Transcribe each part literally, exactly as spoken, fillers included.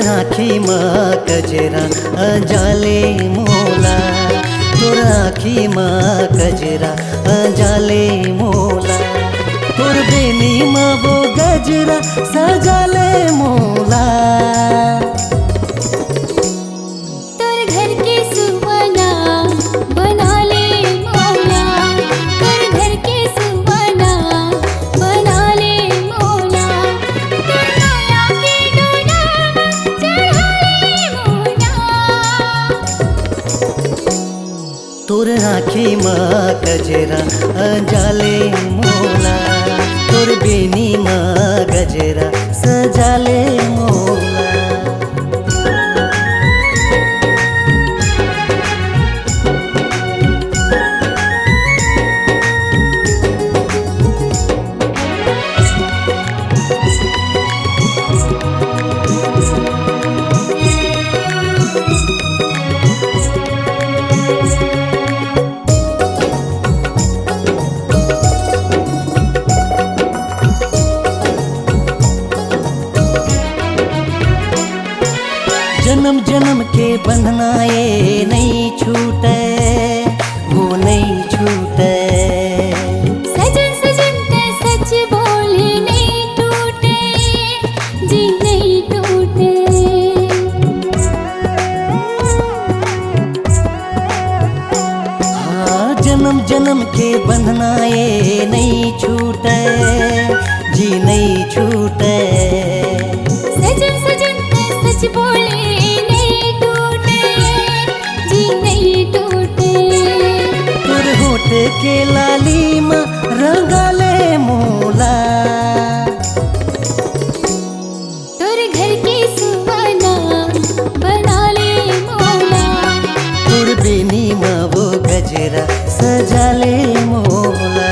आँखी म गजरा अँजाले मोला, तोर आँखी म गजरा अँजाले मोला, तोर बेनी म वो गजरा सजाले मोला। तोर घर के सुवना बना ले मोला, तोर घर के सुवना बना ले मोला, तोर माया के डोरा म चढ़ा ले मोला। तोर आँखी म गजरा अँजाले मोला, तोर बेनी म गजरा सजाले मोला। जनम जनम के बंधना ए नइ छूटे, वो नइ छूटे। सजन सजन ते सच बोले नइ टूटे, जी नइ टूटे। हाँ, जनम जनम के बंधना ए नइ छूटे, जी नइ छूटे। सजन सजन ते सच बोले नइ टूटे, जी नइ टूटे। तोर होठ के लाली म रंगाले मोला। तोर घर के सुवना बना ले मोला। तोर बेनी म वो गजरा सजा ले मोला।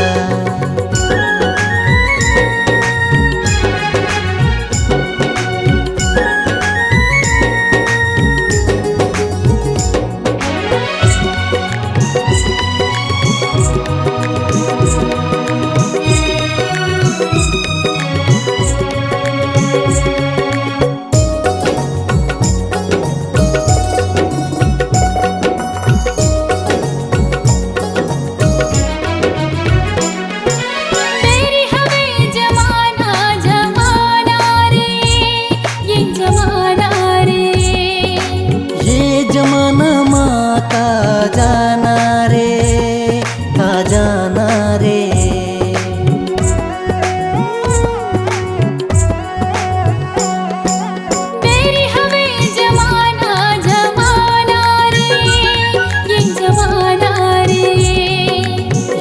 बैरी हवे जमाना, जमाना रे, ये जमाना रे। ये जमाना मा का जाना रे, का जाना रे। बैरी हवे जमाना, जमाना रे, ये जमाना रे।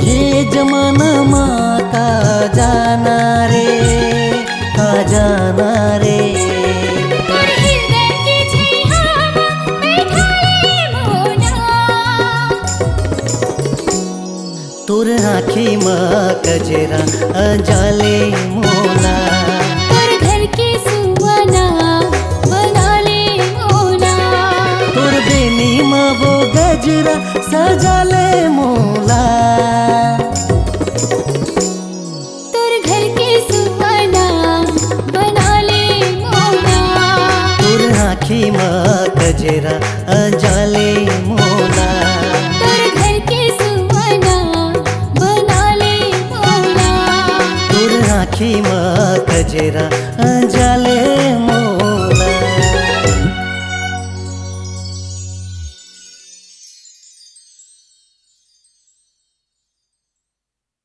ये जमाना मा का जाना रे, का जाना रे। तोर हृदय के छैया म बैठा ले मोला। तोर आँखी म गजरा अँजाले मोला। तोर घर के सुवना बना ले मोला। तोर बेनी म वो गजरा सजा ले मोला। तोर घर के सुवना बना ले मोला। तोर आँखी म गजरा अँजाले मोला। तोर घर के सुवना बना ले मोला। तोर आँखी म गजरा